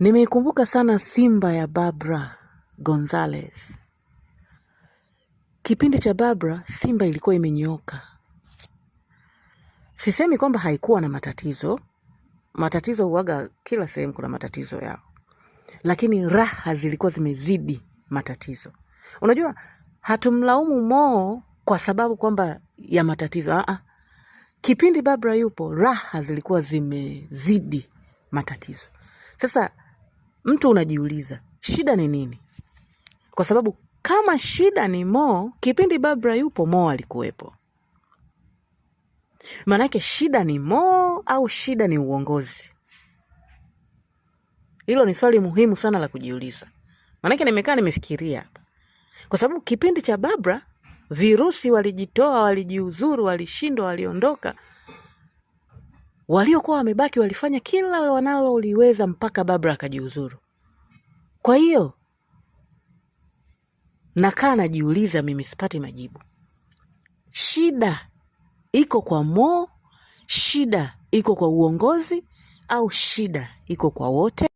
Nimeikumbuka sana Simba ya Barbara Gonzalez. Kipindi cha Barbara, Simba ilikuwa imenyooka. Sisemi kwamba haikuwa na matatizo. Matatizo huwaga kila sehemu, kuna matatizo yao, lakini raha zilikuwa zimezidi matatizo. Unajua, hatumlaumu Mo kwa sababu kwamba ya matatizo. Aa, kipindi Barbara yupo, raha zilikuwa zimezidi matatizo. Sasa mtu unajiuliza shida ni nini? Kwa sababu kama shida ni Mo, kipindi Barbara yupo Mo alikuwepo. Maanake shida ni Mo au shida ni uongozi? Hilo ni swali muhimu sana la kujiuliza. Maanake nimekaa nimefikiria hapa, kwa sababu kipindi cha Barbara virusi walijitoa, walijiuzuru, walishindwa, waliondoka. Waliokuwa wamebaki walifanya kila wanaloliweza mpaka Barbara akajiuzuru. Kwa hiyo nakaa najiuliza, mimi sipati majibu. Shida iko kwa Mo? Shida iko kwa uongozi au shida iko kwa wote?